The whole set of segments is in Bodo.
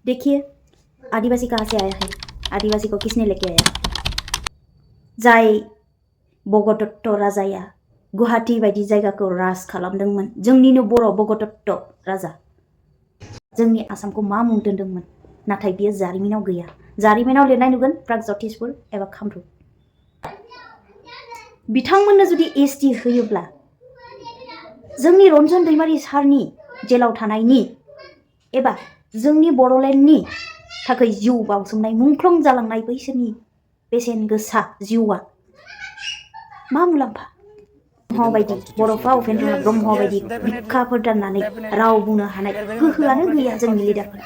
देखिए आदिवासी कहाँ से आया है, आदिवासी को किसने लेके आया। जाय भगदत्त राजाया गुवाहाटी बायदि जायगाखौ राज खालामदोंमोन, जोंनिनो बर' भगदत्त राजा जोंनि आसामखौ मा मुं दोन्दोंमोन, नाथाय बियो जारिमिनाव गैया। जारिमिनाव लिरनाय नुगोन प्रागज्योतिषपुर एबा कामरुप। बिथांमोननो जुदि एसटि होयोब्ला जोंनि रन्जन दैमारि सारनि जेलाव थानायनि एबा जोंनि बड'लेण्डनि थाखाय जिउ बावसोमनाय मुंख्लं जालांनाय बैसोरनि बेसेन गोसा जिउआ मा मुलाम्फा। ब्रह्म बायदि बर'फा उपेन्द्रनाथ ब्रह्म बायदि बिखाफोर दाननानै राव बुंनो हानाय गोहोआनो गैया जोंनि लिडारफोरा।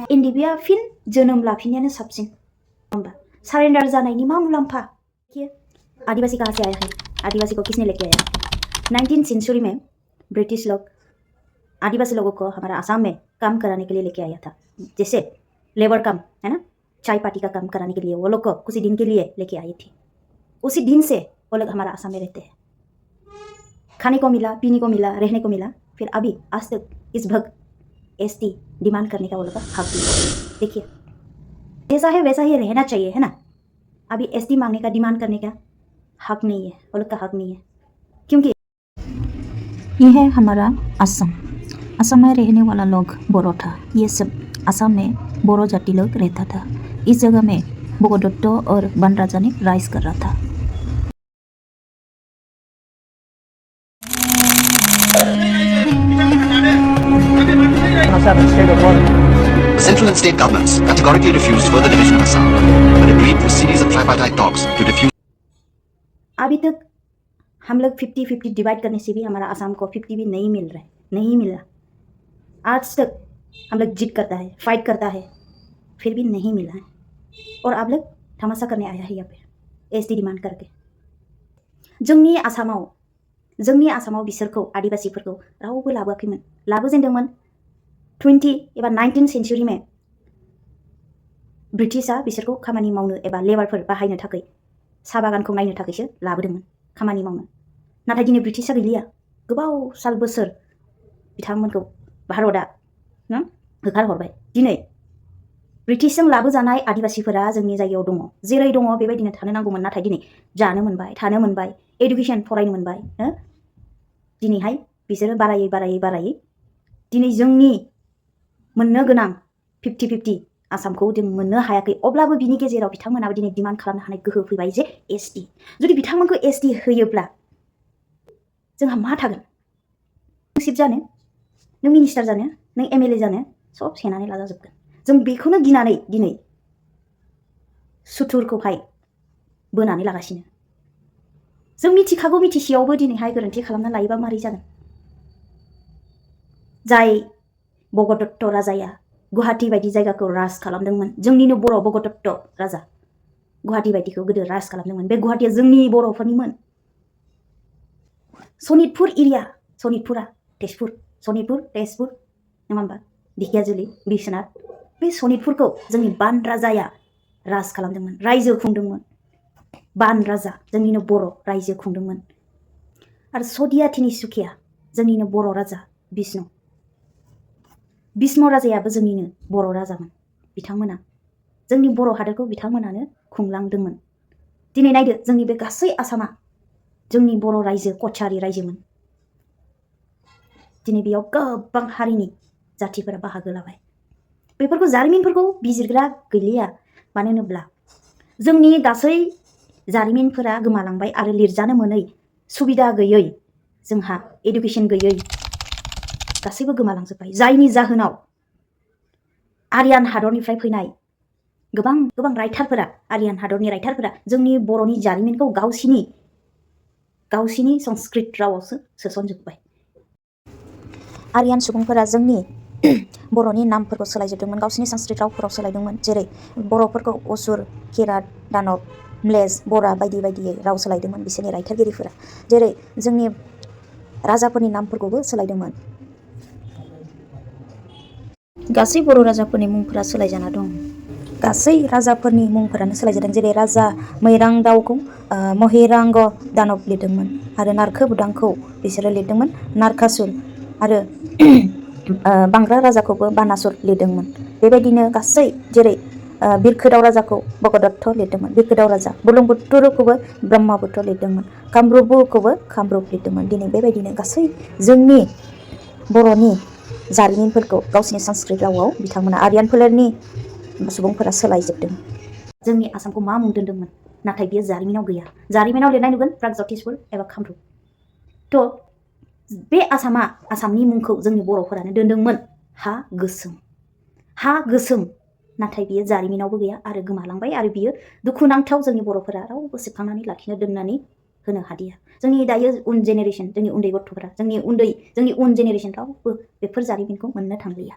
इन्डियाया फिन जोनोम लाफिननायानो साबसिन। होमबा सारेन्डार जानायनि मा मुलाम्फा। आदिवासी कहाँ से आया है, आदिवासी को किसने लेके आया। 19वीं सेंचुरी में ब्रिटिश लोग आदिवासी लोगों को हमारा आसाम में काम कराने के लिए लेके आया था, जैसे लेबर काम है ना, चाय पार्टी का काम कराने के लिए वो लोग को कुछ दिन के लिए लेके आई थी। उसी दिन से वो लोग हमारा आसाम में रहते हैं, खाने को मिला, पीने को मिला, रहने को मिला। फिर अभी आज तक इस भग एसटी डिमांड करने का वो लोग का हक दिया। देखिए जैसा है वैसा ही रहना चाहिए, है ना। अभी एसटी मांगने का, डिमांड करने का हक नहीं है, वो लोग का हक नहीं है, क्योंकि यह है हमारा असम। असम में रहने वाला लोग बोरो था। ये सब असम में बोरो जाति लोग रहता था। इस जगह में भगदत्त और बन राजा ने राइज कर रहा था। The central and state governments categorically refused further division of Assam, but agreed to a series of tripartite talks to diffuse. अभी तक हम लोग 50-50 डिवाइड करने से भी हमारा आसाम को 50 भी नहीं मिल रहा है, नहीं मिला। आज तक हम लोग जिद करता है, फाइट करता है, फिर भी नहीं मिला है। और आप लोग तमाशा करने आया है यहाँ पे एसटी डिमांड करके। जोंनि आसामाव बिसोरखौ आदिवासीफोरखौ रावबो लाबोआखैमोन। लाबोजेनदोंमोन 20 एबा 19 सेंचुरी में ब्रिटिशआ बिसोरखौ खामानि मावनो एबा लेबारफोर बाहायनो थाखाय साहा बागानखौ नायनो थाखायसो लाबोदोंमोन खामानि मावनो। नाथाय दिनै ब्रिटिशआ गैलिया, गोबाव साल बोसोर बिथांमोनखौ भारतआ होखारहरबाय। दिनै ब्रिटिशजों लाबोजानाय आदिवासीफोरा जोंनि जायगायाव दङ, जेरै दङ बेबायदिनो थानो नांगौमोन। नाथाय दिनै जानो मोनबाय, थानो मोनबाय, एडुकेशन फरायनो मोनबाय। दिनैहाय बिसोरो बारायै दिनै जोंनि मोननो गोनां 50-50 आसामखौ जों मोननो हायाखै। अब्लाबो बिनि गेजेराव बिथांमोनाबो दिनै डिमान्ड खालामनो हानाय गोहो फैबाय जे एसटी। जुदि बिथांमोनखौ एसटी होयोब्ला जोंहा मा थागोन। नों चिफ जानो, नों मिनिस्टार जानो, नों एमएलए जानो, सब सेनानै लाजाजोबगोन। जों बेखौनो गिनानै दिनै सुथुरखौहाय बोनानै लागासिनो। जों मिथिखागौ, मिथिसेयावबो दिनैहाय गोरोन्थि खालामना लायोबा मारै जागोन। जाय भगदत्त राजाया गुवाहाटी बायदि जायगाखौ राज खालामदोंमोन, जोंनिनो बर' भगदत्त राजा गुवाहाटी बायदिखौ गोदो राज खालामदोंमोन। बे गुवाहाटीया जोंनि बर'फोरनिमोन। सनितपुर एरिया, सनितपुरा तेजपुर, सनितपुर तेजपुर नङा होमबा, ढेकियाजुलि, बिश्वनाथ, बे सनितपुरखौ जोंनि बान राजाया राज खालामदोंमोन, रायजो खुंदोंमोन। बान राजा जोंनिनो बर' रायजो खुंदोंमन। आरो सदिया तिनिसुकिया जोंनिनो बर' राजा बिष्णु राजायाबो जोंनिनो बर' राजामोन। बिथांमोना जोंनि बर' हादोरखौ बिथांमोनानो खुंलांदोंमोन। दिनै नायदो जोंनि बे गासै आसामा जोंनि बर' रायजो कचारी रायजोमोन। दिनै बेयाव गोबां हारिनि जातिफोरा बाहागो लाबाय। बेफोरखौ जारिमिनफोरखौ बिजिरग्रा गैलिया। मानो होनोब्ला जोंनि गासै जारिमिनफोरा गोमालांबाय आरो लिरजानो मोनै, सुबिदा गैयै, जोंहा एडुकेशन गैयै गासैबो गोमालांजोब्बाय। जायनि जाहोनाव आर्यान हादरनिफ्राय फैनाय गोबां राइटारफोरा, आर्यान हादरनि राइटारफोरा जोंनि बर'नि जारिमिनखौ गावसिनि संस्कृत रावावसो सोसनजोब्बाय। आर्यान सुबुंफोरा जोंनि बर'नि नामफोरखौ सोलायजोबदोंमोन, गावसिनि संस्कृत रावफोराव सोलायदोंमोन। जेरै बर'फोरखौ असुर, किरात, दानब, म्लेज, बरा बायदि राव सोलायदोंमोन बिसोरनि रायथाइगिरिफोरा। जेरै जोंनि राजाफोरनि नामफोरखौबो सोलायदोंमोन। गासै बर' राजाफोरनि मुंफोरा सोलायजाना दं। गासै राजाफोरनि मुंफोरानो सोलायजादों। जेरै राजा मैरांदावखौ महिरांग दानब लिरदोंमोन आरो नारखोबुदांखौ बिसोरो लिरदोंमन नारकासुर आरो बांग्रा राजाखौबो बानासुर लिरदोंमोन। बेबायदिनो गासै जेरै बिरखोदाव राजाखौ भगदत्त लिरदोंमोन, बिरखोदाव राजा बुरलुंबुथुरखौबो ब्रह्मपुत्र लिरदोंमोन, कामरुपखौबो कामरुप लिरदोंमोन। दिनै बेबायदिनो गासै जोंनि बर'नि जारिमिनफोरखौ गावसिनि संस्कृत रावाव बिथांमोना आर्यान फोलेरनि सुबुंफोरा सोलायजोबदों। जोंनि आसामखौ मा मुं दोन्दोंमोन, नाथाय बियो जारिमिनाव गैया। जारिमिनाव लिरनाय नुगोन प्रागज्यतिसपुर एबा कामरुप। थ' बे आसामनि मुंखौ जोंनि बर'फोरानो दोन्दोंमोन हा गोसोम। हा गोसोम, नाथाय बियो जारिमिनावबो गैया आरो गोमालांबाय आरो बियो दुखुनांथाव। जोंनि बर'फोरा रावबो सेबखांनानै लाखिनो दोननानै होनो हादिया। जोंनि दायो उन जेनेरेसन, जोंनि उन्दै गथ'फोरा, जोंनि उन जेनेरेसन रावबो बेफोर जारिमिनखौ मोननो थांलिया।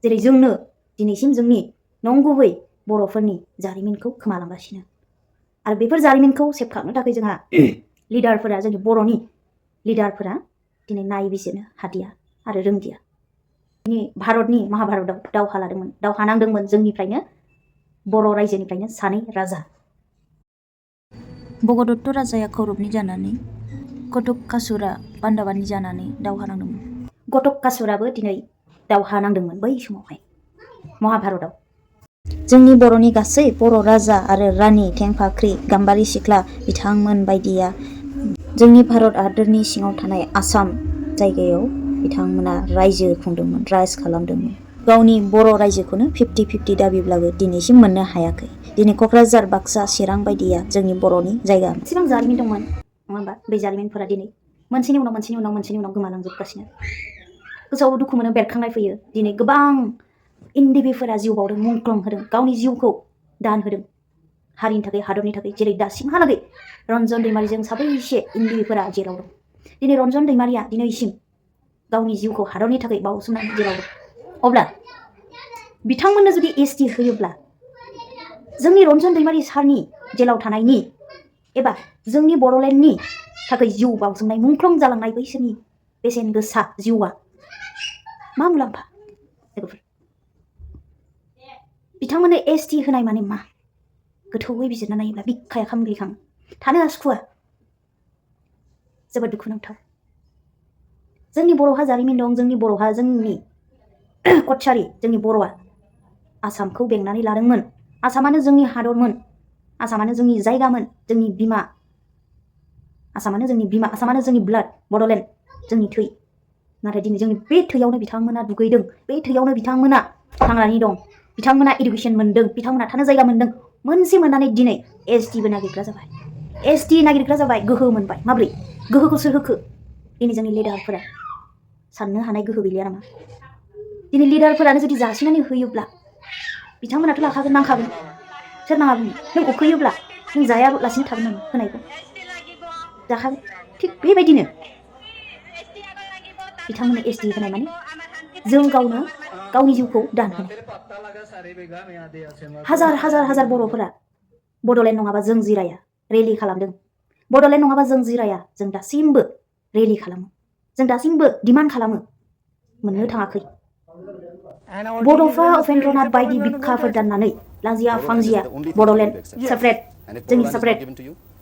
जेरै जोंनो दिनैसिम जोंनि नंगुबै बर'फोरनि जारिमिनखौ खोमालांगासिनो आरो बेफोर जारिमिनखौ सेबखांनो थाखाय जोंहा लिडारफोरा, जोंनि बर'नि लिडारफोरा दिनै नायबिजिरनो हादिया आरो रोंदिया। दिनै भारतनि महाभारतआव दावहा नांदोंमोन जोंनिफ्रायनो, बर' रायजोनिफ्रायनो सानै राजा। भगदत्त राजाया कौरबनि जानानै, घटकासुरा पान्डबानि जानानै दावहा नांदोंमोन। घटकासुराबो दिनै दावहा नांदोंमोन बै समावहाय महाभारतआव। जोंनि बर'नि गासै बर' राजा आरो रानि, थेंफाख्रि, गाम्बारि सिख्ला बिथांमोन बायदिया जोंनि भारत हादरनि सिङाव थानाय आसाम जायगायाव बिथांमोना रायजो खुंदोंमोन, राज खालामदोंमोन। गावनि बर' रायजोखौनो 50-50 दाबिब्लाबो दिनैसिम मोननो हायाखै। दिनै क'क्राझार, बाक्सा, चिरां बायदिया जोंनि बर'नि जायगा। एसेबां जारिमिन दंमोन नङा होमबा? बे जारिमिनफोरा दिनै मोनसेनि उनाव मोनसेनि उनाव गोमालांजोबगासिनो। गोसोआव दुखु मोनो, बेरखांनाय फैयो। दिनै गोबां इन्दिबिफोरा जिउ बावदों, मुंख्लं होदों, गावनि जिउखौ दान होदों हारिनि थाखाय, हादरनि थाखाय। जेरै दासिमहालागै रन्जन दैमारिजों साबैसे इन्दिबिफोरा जेराव दं। दिनै रन्जन दैमारिया दिनैसिम गावनि जिउखौ हादरनि थाखाय बावसोमनानै जेराव दं। अब्ला बिथांमोननो जुदि एसटि होयोब्ला, जोंनि रन्जन दैमारि सारनि जेलाव थानायनि एबा जोंनि बड'लेण्डनि थाखाय जिउ बावसोमनाय, मुंख्लं जालांनाय बैसोरनि बेसेन गोसा जिउआ मा मुलाम्फा? बिथांमोननो एसटि होनाय माने मा? गोथौयै बिजिरना नायोब्ला बिखाया खामग्लिखाङो, थानो हासुखुवा। जोबोद दुखुनांथाव। जोंनि बर'हा जारिमिन दं, जोंनि बर'हा, जोंनि कचारी, जोंनि बर'आ आसामखौ बेंनानै लादोंमोन। आसामानो जोंनि हादरमोन, आसामानो जोंनि जायगामोन, जोंनि बिमा। आसामानो जोंनि बिमा, आसामानो जोंनि ब्लाड, बड'लेण्ड जोंनि थै। नाथाय दिनै जोंनि बे थैयावनो बिथांमोना दुगैदों, बे थैयावनो बिथांमोना थांनानै दं, बिथांमोना इडुकेसन मोनदों, बिथांमोना थानो जायगा मोनदों। मोनसे मोननानै दिनै एसटिबो नागिरग्रा जाबाय, एसटि नागिरग्रा जाबाय, गोहो मोनबाय। माब्रै? गोहोखौ सोर होखो? दिनै जोंनि लिडारफोरा। साननो हानाय गोहो गैलिया नामा? दिनै लिडारफोरानो जुदि जासिनानै होयोब्ला बिथांमोनाथ' लाखागोन, नांखागोन। सोर नाङा बुङो? नों उखैयोब्ला नों जायालासिनो थागोन नामा होनायखौ? जाखागोन। थिग बेबायदिनो बिथांमोननो एसटि होनाय माने जों गावनो गावनि जिउखौ दान होनाय। हाजार बर'फोरा बड'लेण्ड नङाबा जों जिराया रेलि खालामदों। बड'लेण्ड नङाबा जों जिराया, जों दासिमबो रेलि खालामो, जों दासिमबो डिमान्ड खालामो, मोननो थाङाखै। बड'फा उपेन्द्रनाथ बायदि बिखाफोर दाननानै लाजिया फांजिया बड'लेण्ड सेपारेट, जोंनि सेपारेट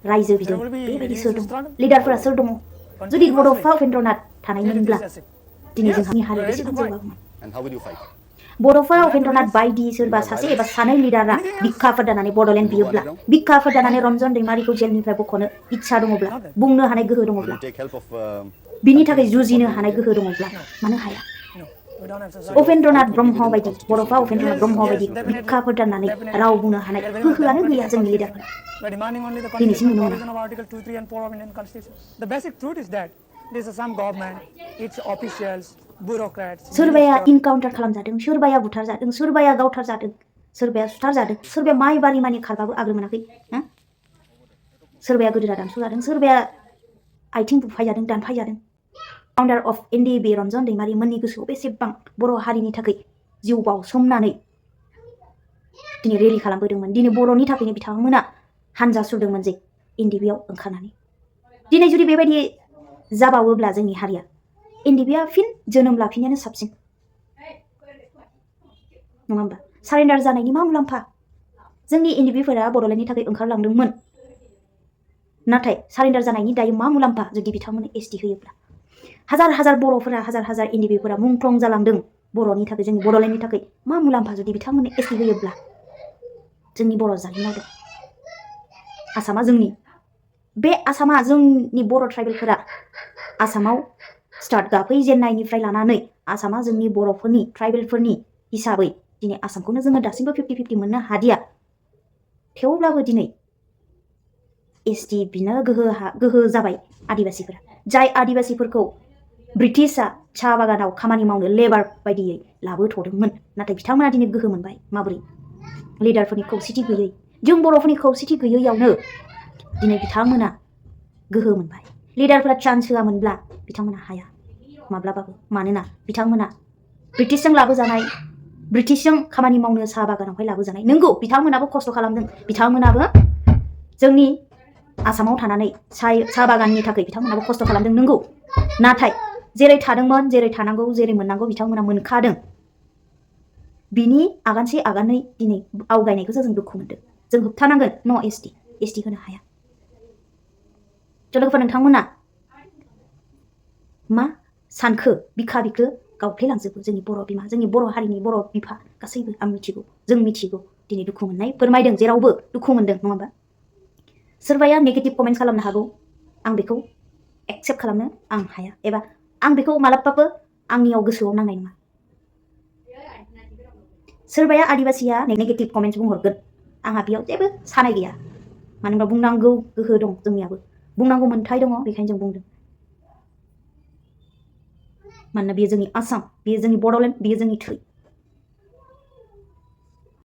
रायजो बिदों। बेबायदि सोर दं? लिडारफोरा सोर दङ? जुदि बड'फा उपेन्द्रनाथ थानायमोनब्ला दिनै जोंनि हारिया बेसेबां जौगागौमोन। बड'फा उपेन्द्रनाथ बायदि सोरबा सासे एबा सानै लिडारा बिखाफोर दाननानै बड'लेण्ड बियोब्ला, बिखाफोर दाननानै रन्जन दैमारिखौ जेलनिफ्राय बख'नो इच्छा दङब्ला, बुंनो हानाय गोहो दङब्ला, बिनि थाखाय जुजिनो हानाय गोहो दङब्ला मानो हाया? उपेन्द्रनाथ ब्रह्म बायदि, बड'फा उपेन्द्रनाथ ब्रह्म बायदि बिखाफोर दाननानै राव बुंनो हानाय गोहोआनो गैया जोंनि लिडारफोरा। दिनैसिम नुनो मोना। सोरबाया इनकाउन्टार खालामजादों, सोरबाया बुथारजादों, सोरबाया गावथारजादों, सोरबाया सुथारजादों, सोरबाया माइबारि मानि खारबाबो आगोर मोनाखै। सोरबाया गोदोना दानस'जादों, सोरबाया आथिं बुफायजादों, दानफायजादों। फाउन्डार अफ एनडिबि रन्जन दैमारि मोननि गोसोआव बेसेबां बर' हारिनि थाखाय जिउ बावसोमनानै दिनै रेलि खालामबोदोंमोन। दिनै बर'नि थाखायनो बिथांमोना हानजा सुरदोंमोन जे एनडिबिआव ओंखारनानै। दिनै जुदि बेबायदि जाबावोब्ला जोंनि हारिया, एनडिबिआ फिन जोनोम लाफिननायानो साबसिन नङा होमबा? सारेन्डार जानायनि मा मुलाम्फा? जोंनि एनडिबिफोरा बड'लेण्डनि थाखाय ओंखारलांदोंमोन, नाथाय सारेन्डार जानायनि दायो मा मुलाम्फा जुदि बिथांमोननो एसटि होयोब्ला? हाजार बर'फोरा, हाजार एनडिबिफोरा मुंख्लं जालांदों बर'नि थाखाय जोंनि बड'लेण्डनि थाखाय मा मुलाम्फा जुदि बिथांमोननो एसटि होयोब्ला जोंनि बर' जारिमिनाव दं। आसामा जोंनि बे आसामा जोंनि बर' ट्राइबेलफोरा आसामाव स्टार्ट गाफैजेननायनिफ्राय लानानै आसामा जोंनि बर'फोरनि ट्राइबेलफोरनि हिसाबै दिनै आसामखौनो जोङो दासिमबो 50-50 मोननो हादिया। थेवब्लाबो दिनै एसटि बिनो गोहो जाबाय आदिबासिफोरा। जाय आदिबासिफोरखौ ब्रिटिशआ साहा बागानाव खामानि मावनो लेबार बायदियै लाबोथ'दोंमोन, नाथाय बिथांमोना दिनै गोहो मोनबाय। माबोरै? लिडारफोरनि खौसेथि गैयै, जों बर'फोरनि खौसेथि गैयैयावनो दिनै बिथांमोना गोहो मोनबाय। लिडारफोरा चान्स होआमोनब्ला बिथांमोना हाया माब्लाबाबो। मानोना बिथांमोना ब्रिटिशजों लाबोजानाय, ब्रिटिशजों खामानि मावनो साहा बागानावहाय लाबोजानाय। नंगौ, बिथांमोनाबो खस्थ' खालामदों, बिथांमोनाबो जोंनि आसामाव थानानै साहा बागाननि थाखाय बिथांमोनाबो खस्थ' खालामदों। नंगौ, नाथाय जेरै थादोंमोन, जेरै थानांगौ, जेरै मोननांगौ बिथांमोना मोनखादों। बिनि आगानसे आगानै दिनै आवगायनायखौसो जों दुखु मोनदों। जों होबथानांगोन। न' एसटि होनो हाया। लोगोफोर, नोंथांमोना मा सानखो? बिखा बिखो गावफ्लेलांजोबो जोंनि बर' बिमा, जोंनि बर' हारिनि बर' बिफा गासैबो। आं मिथिगौ, जों मिथिगौ। दिनै दुखु मोननाय फोरमायदों, जेरावबो दुखु मोनदों, नङा होमबा? सोरबाया नेगेटिभ कमेन्ट खालामनो हागौ, आं बेखौ एक्सेप्ट खालामनो आं हाया, एबा आं बेखौ मालाबाबो आंनियाव गोसोआव नांनाय नङा। सोरबाया आदिबासिया नेगेटिभ कमेन्ट्स बुंहरगोन, आंहा बेयाव जेबो सानाय गैया। मानो होनबा बुंनांगौ गोहो दं जोंनियाबो, बुंनांगौ मोन्थाय दङ, बेखायनो जों बुंदों। मानोना बेयो जोंनि आसाम, बेयो जोंनि बड'लेण्ड, बेयो जोंनि थै।